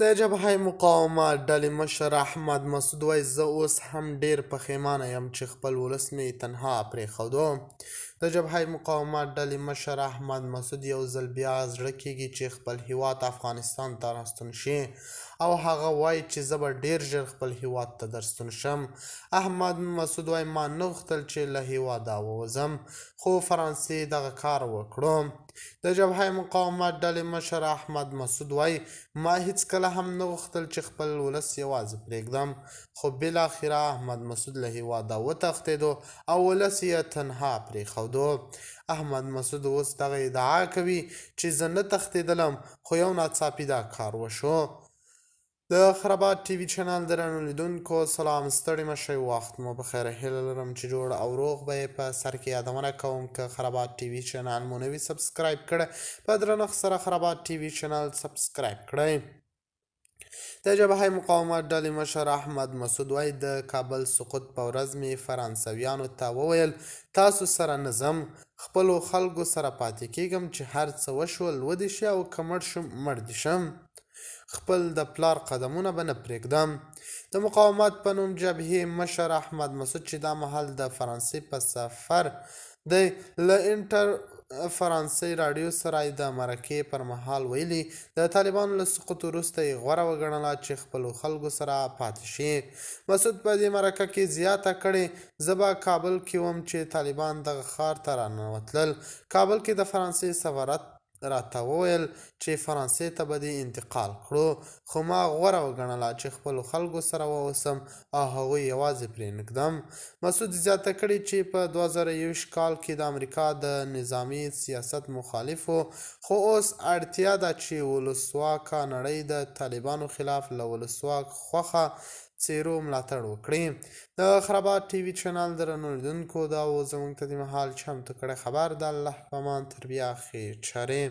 د جبهه مقاومت ډلې مشر احمد مسعود وایي، زه اوس هم ډېر پښېمانه یم چې خپل ولس مې تنها پرېښودو. د جبهه مقاومت ډلې مشر احمد مسعود یو ځل بیا زړه کېږي چې خپل هیواد افغانستان ته راستون شي او هغه وایي چې زه به ډېر ژر خپل هیواد ته درستون شم. احمد مسعود وایي، ما نه غوښتل چې له هیواده ووځم، خو فرانسې دغه کار وکړو. د جبهه مقاومت ډلې مشر احمد مسعود وایي، ما هیڅکله هم نه غوښتل چې خپل ولس یوازې پرېږدم، خو بالاخره احمد مسعود له هیواده وتښتېدو او ولس یې تنها پرېښودو. احمد مسعود اوس دغه ادعا کوي چې زه نه تښتېدلم، خو یو ناڅاپي دا کار وشو. د خرابات ټي وي چینل درنو لیدونکو سلام، ستړي مه شئ، وخت مو په خیر. هیله لرم چې جوړ او روغ به یې. په سر کې یادونه کوم، که خرابات ټي وي چینل مو نه وي سبسکرایب کړی، په درنښت سره خرابات ټي وي چینل سبسکرایب کړئ. د جبهه مقاومت ډلې مشر احمد مسعود وایي، د کابل سقوط په ورځ مې فرانسویانو ته وویل، تاسو سره نه ځم، خپلو خلکو سره پاتې کېږم، چې هر څه وشول ودې شي او که مړ شم مړ دې شم، خپل د پلار قدمونه به نه پرېږدم. د مقاومت په نوم جبهې مشر احمد مسعود چې دا مهال د فرانسې په سفر دی، له انټر فرانسې راډیو سره د مرکې پر مهال ویلي، د طالبانو له سقوط وروسته یې غوره وګڼله چې خپلو خلکو سره پاتې شي. مسعود په دې مرکه کې زیاته کړې، زه به کابل کې وم چې طالبان دغه ښار ته راننوتل. کابل کې د فرانسې سفارت راته وویل چې فرانسې ته به دې انتقال کړو، خو ما غوره وګڼله چې خپلو خلکو سره واوسم او هغوی یوازې پرېنږدم. مسعود زیاته کړې چې په 2021 کال کې د امریکا د نظامي سیاست مخالف و، خو اوس اړتیا ده چې ولسواکه نړۍ د طالبانو خلاف له ولسواک خوښه څېرو ملاتړ وکړي. د خرابات ټي وي چینل درنو لیدونکو، دا و زموږ ته د مهال چمتو کړی خبر. د الله په امان، تر بیا، ښې چارې.